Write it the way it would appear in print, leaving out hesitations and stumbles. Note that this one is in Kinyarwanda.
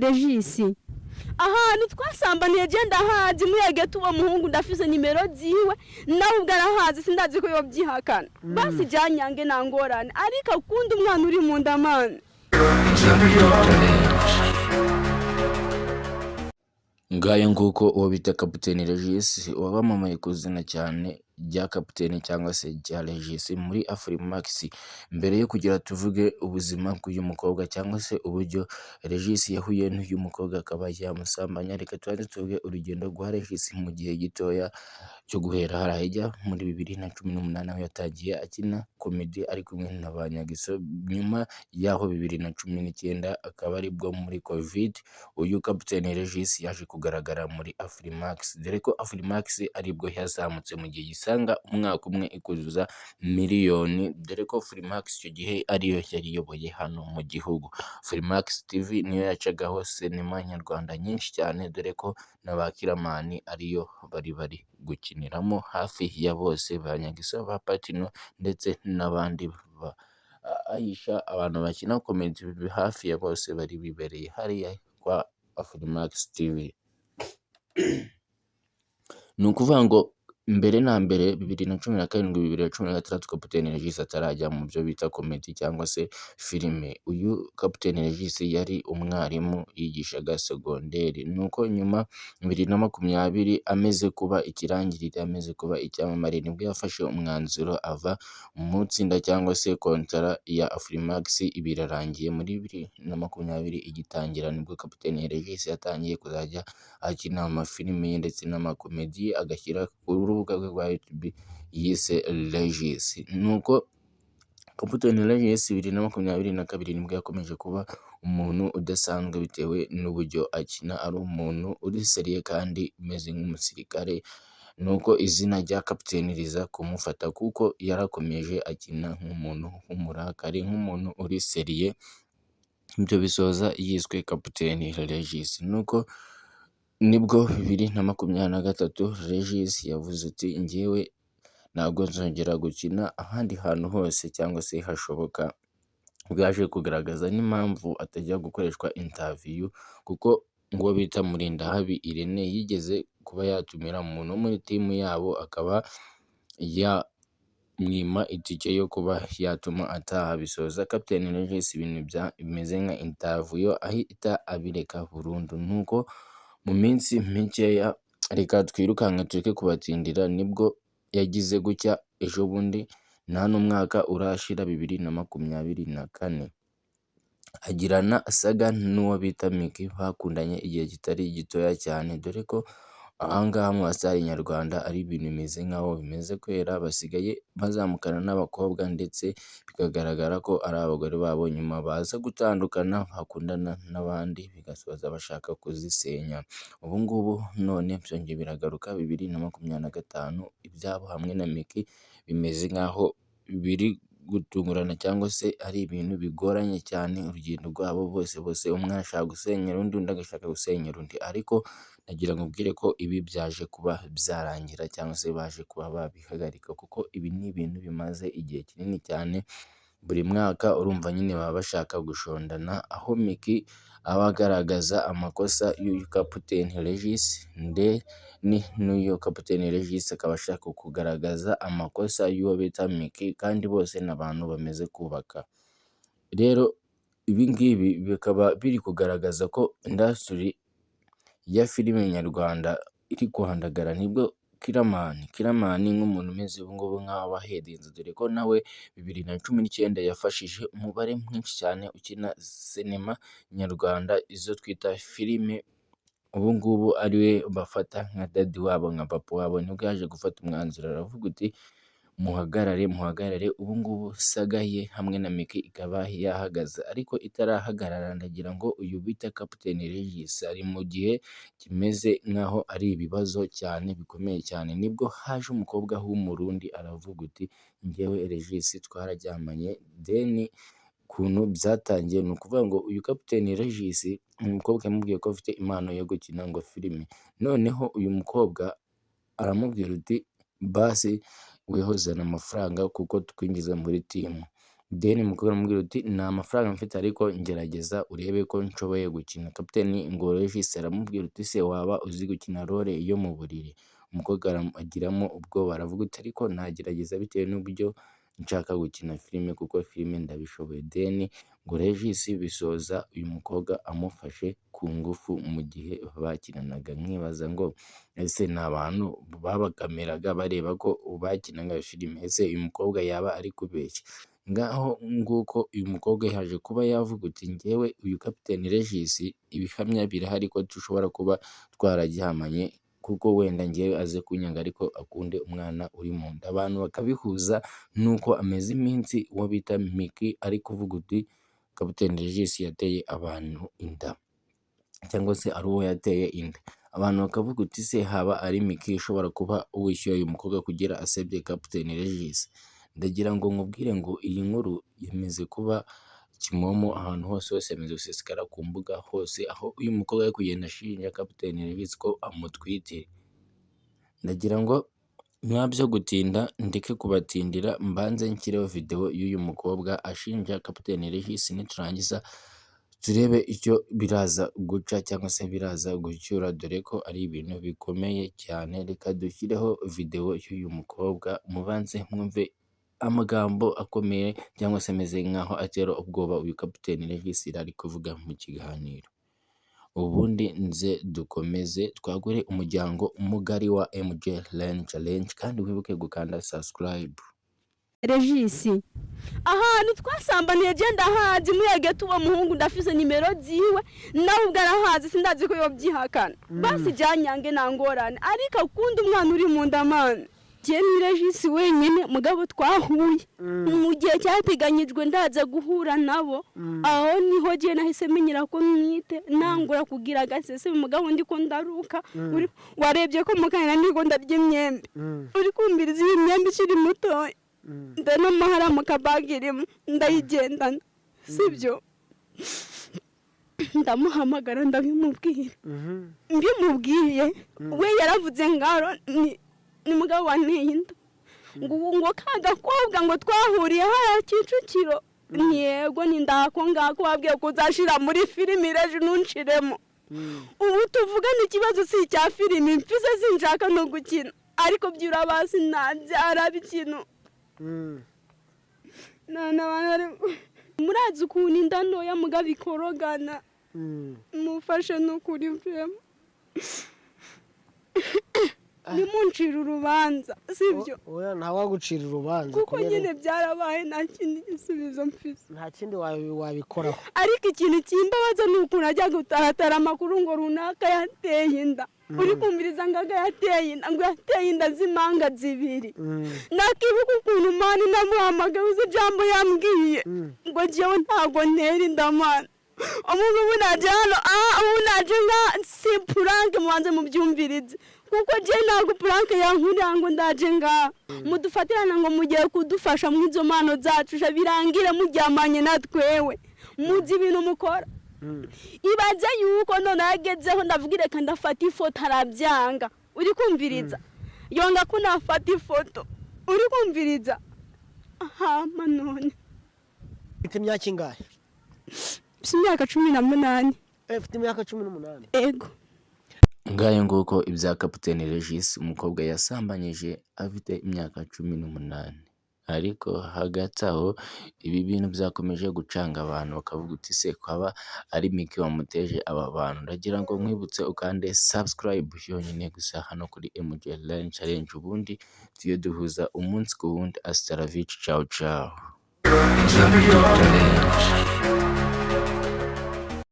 Regisi. Ahantu twasambaniye je ndahazi, muyage tuwo muhungu ndafise nimero ziwe, nawe ubwo arahazi, sindazi ko yobyihakana. Basi janyange nangorane, ariko akunda umwana uri mu nda mana. Ngayo nguko uwo bita Kapiteni Regis wamamaye ku izina cyane rya Kapiteni cyangwa se rya Regis muri Afrimax. Mbere yo kugira tuvuge ubuzima bw'uyu mukobwa cyangwa se uburyo Regis yahuye n'uyu mukobwa akaba yamusambanya, reka tubanze tuvuge urugendo rwa Regis mu gihe gitoya cyo guhera hariya hirya muri 2018, aho yatangiye akina comedy ari kumwe na ba Nyagiso. Nyuma y'aho 2019, akaba aribwo muri Covid, uyu Kapiteni Regis yaje kugaragara muri Afrimax, dore ko Afrimax aribwo yazamutse mu gihe gisanga umwaka umwe ikuzuza miliyoni, dore ko Afrimax icyo gihe ariyo yari iyoboye hano mu gihugu. Afrimax TV niyo yacagaho sinema nyarwanda nyinshi cyane, dore ko na ba Kiramani ariyo bari bari gukiniramo hafi ya bose, ba Nyagiso, ba Patino ndetse n'abandi ba Aisha, abantu bakina comedy hafi ya bose bari bibereye hariya kwa Afrimax TV. Ni ukuvuga ngo mbere na mbere 2017, 2016, Kapiteni Regis atarajya mu byo bita comedy cyangwa se filime, uyu Kapiteni Regis yari umwarimu, yigishaga segonderi. Nuko nyuma 2020, ameze kuba ikirangirire, ameze kuba icyamamare, nibwo yafashe umwanzuro ava mu itsinda cyangwa se kontara ya Afrimax birarangiye. Muri 2020 igitangira, nibwo Kapiteni Regis yatangiye kuzajya akina amafilime ye ndetse n'amakomedi, agashyira ku rubuga rwe rwa YouTube yise Regis. Nuko Kapiteni Regis 2022 nibwo yakomeje kuba umuntu udasanzwe bitewe n'uburyo akina ari umuntu uri sérieux kandi umeze nk'umusirikare, nuko izina rya Kapiteni riza kumufata kuko yarakomeje akina nk'umuntu w'umurakare, nk'umuntu uri sérieux, ibyo bisoza yiswe Kapiteni Regis. Nuko nibwo 2023 Regis yavuze ati: "Njyewe ntabwo nzongera gukina ahandi hantu hose cyangwa se hashoboka." Bwaje kugaragaza n'impamvu atajya gukoreshwa interview, kuko ngo bita Murindahabi Irene yigeze kuba yatumira umuntu wo muri team yabo, akaba yamwima itike yo kuba yatuma ataha, bisoza Kapiteni Regis ibintu bimeze nka interview ahita abireka burundu. Nuko mu minsi mikeya, reka twirukanke tureke kubatindira, nibwo yagize gutya ejo bundi nta n'umwaka urashira, 2024, agirana saga n'uwo bita Micky bakundanye igihe kitari gitoya cyane, dore ko aha ngaha mu bastar nyarwanda ari ibintu bimeze nk'aho bimeze kwera, basigaye bazamukana n'abakobwa ndetse bikagaragara ko ari abagore babo, nyuma baza gutandukana bakundana n'abandi bigasoza bashaka kuzisenya. Ubu ngubu none byongeye biragaruka 2025, ibyabo hamwe na Micky bimeze nk'aho biri gutungurana cyangwa se ari ibintu bigoranye cyane. Urugendo rwabo bose bose, umwe arashaka gusenyera undi, undi agashaka gusenyera undi, ariko nagira ngo nkubwire ko ibi byaje kuba byarangira cyangwa se baje kuba babihagarika, kuko ibi ni ibintu bimaze igihe kinini cyane. Buri mwaka urumva nyine baba bashaka gushondana, aho Micky aba agaragaza amakosa y'uyu Kapiteni Regis, n'uyu Kapiteni Regis akaba ashaka kugaragaza amakosa y'uwo bita Micky, kandi bose ni abantu bamaze kubaka. Rero ibi ngibi bikaba biri kugaragaza ko industry ya filime nyarwanda iri guhandagara. Nibwo Kiramani, Kiramani nk'umuntu umeze ubu ngubu nk'aho wahedinze, dore ko nawe 2019 yafashije umubare mwinshi cyane ukina sinema nyarwanda, izo twita filime, ubu ngubu ariwe bafata nka daddy wabo, nka papa wabo, nibwo yaje gufata umwanzuro aravuga uti: "Muhagarare, muhagarare." Ubu ngubu saga ye hamwe na Micky ikaba yahagaze, ariko itarahagarara ndagira ngo uyu bita Kapiteni Regis ari mu gihe kimeze nk'aho ari ibibazo cyane bikomeye cyane. Nibwo haje umukobwa w'Umurundi aravuga uti: "Njyewe Regis twararyamanye." Then ukuntu byatangiye, ni ukuvuga ngo uyu Kapiteni Regis, umukobwa yamubwiye ko afite impano yo gukina ngo filime, noneho uyu mukobwa aramubwira uti: "Basi weho zana amafaranga kuko tukwinjiza muri team." Then umukobwa aramubwira uti: "Nta mafaranga mfite, ariko ngerageza urebe ko nshoboye gukina." Kapiteni ngo Regis aramubwira uti: "Se waba uzi gukina role yo mu buriri?" Umukobwa agiramo ubwoba, aravuga uti: "Ariko nagerageza bitewe n'uburyo nshaka gukina filime, kuko filime ndabishoboye." Then ngo Regis bisoza uyu mukobwa amufashe ku ngufu mu gihe bakinanaga. Nkibaza ngo: ese ni abantu babakameraga bareba ko bakinaga filime? Ese uyu mukobwa yaba ari kubeshya? Ngaho nguko, uyu mukobwa yaje kuba yavuga uti: "Njyewe uyu Kapiteni Regis, ibihamya birahari ko dushobora kuba twararyamanye, kuko wenda njyewe aze kunyanga ariko akunde umwana uri mu nda." Abantu bakabihuza nuko ameze iminsi uwo bita Miki ari kuvuga uti Kapiteni Regis yateye abantu inda, cyangwa se ari uwo yateye inda. Abantu bakavuga uti: se haba ari Miki ushobora kuba wishyuye uyu mukobwa kugira asebye Kapiteni Regis? Ndagira ngo nkubwire ngo iyi nkuru yemeze kuba kimomo ahantu hose hose, yamaze gusesekara ku mbuga hose, aho uyu mukobwa ari kugenda ashinja Kapiteni Regis ko amutwite. Ndagira ngo nta byo gutinda, ndeke kubatindira, mbanze nshyireho videwo y'uyu mukobwa ashinja Kapiteni Regis, niturangiza turebe icyo biraza guca cyangwa se biraza gucyura, dore ko ari ibintu bikomeye cyane. Reka dushyireho videwo y'uyu mukobwa, mubanze mwumve amagambo akomeye cyangwa se ameze nk'aho atera ubwoba uyu Kapiteni Regis ari kuvuga mu kiganiro, ubundi nze dukomeze twagure umuryango mugari wa MJ Learn Challenge, kandi wibuke gukanda subscribe. Regis, ahantu twasambaniye genda hazi muyage uwo muhungu, ndafise nimero ziwe, nawe ubwo arahazi, sindazi ko yobyihakana. Basi jyanyange nta ngorane, ariko akunda umwana uri mu nda. Mana, jye ni Regis wenyine mugabo twahuye mu gihe cyateganyijwe, ndaza guhura nabo. Aho niho jye nahise menyera ko mwite nangura kugira agasese. Mugabo ndi ko ndaruka. Warebye ko mukanya ndiko ndarya imyembe, uri kumviriza iyi myembe ikiri mutoya, ndanamahara mu kabagi irimo ndayigendana, sibyo? Ndamuhamagara, ndabimubwira. Mbimubwiye, we yaravuze ngaro ni mugabo wanteye inda, ngo ubu ngo ka gakobwa ngo twahuriye hariya Kicukiro. Ni yego, ni ndako ngako wabwiye ko uzashira muri filimi rejo, ntunshiremo. Ubu tuvugana ikibazo si icya filimi mfise, sinshaka no gukina, ariko byura basi nabyara ikintu. None abantu murazi ukuntu inda ntoya mugabo ikorogana. Mufashe n'ukuri mvemo, ntimuncire urubanza, sibyo? Oya, ntawagucira urubanza. Kuko kubera nyine byarabaye, nta kindi gisubizo mfise. Nta kindi wabikoraho. Ariko ikintu kimbabaza ni ukuntu ajya gutaratara amakuru ngo runaka yateye inda. Uri kumviriza ngaga yateye inda, ngo yateye inda z'impanga zibiri. Nakibuka ukuntu man namuhamagaye, uzi ijambo yambwiye? Ngo njyewe ntabwo ntera inda. Man, ubu ngubu naje hano, ubu naje nka si prank, mubanze mubyumvirize, kuko njyewe ntabwo prank yankurira ngo ndaje ngaha mudufatirana ngo mugiye kudufasha mu izo mpano zacu, sha birangire muryamanye na twewe. Muzi ibintu mukora. Ibaze yuko none yagezeho ndavuga reka ndafata ifoto, arabyanga. Uri kumviriza? Yonga ko nafata ifoto. Uri kumviriza? Hama none Ufite imyaka ingahe? Mfite imyaka 18. Ufite imyaka 18? Ego. Ngayo nguko ibya Kapiteni Regis, umukobwa yasambanyije afite imyaka 18. Ariko hagati aho ibi bintu byakomeje gucanga abantu, bakavuga uti: se kwaba ari Miki wamuteje aba bantu? Ndagira ngo nkwibutse ukande subscribe yonyine gusa hano kuri MJ Learn Challenge, ubundi tujye duhuza umunsi ku wundi. Hasta la vista, ciao ciao.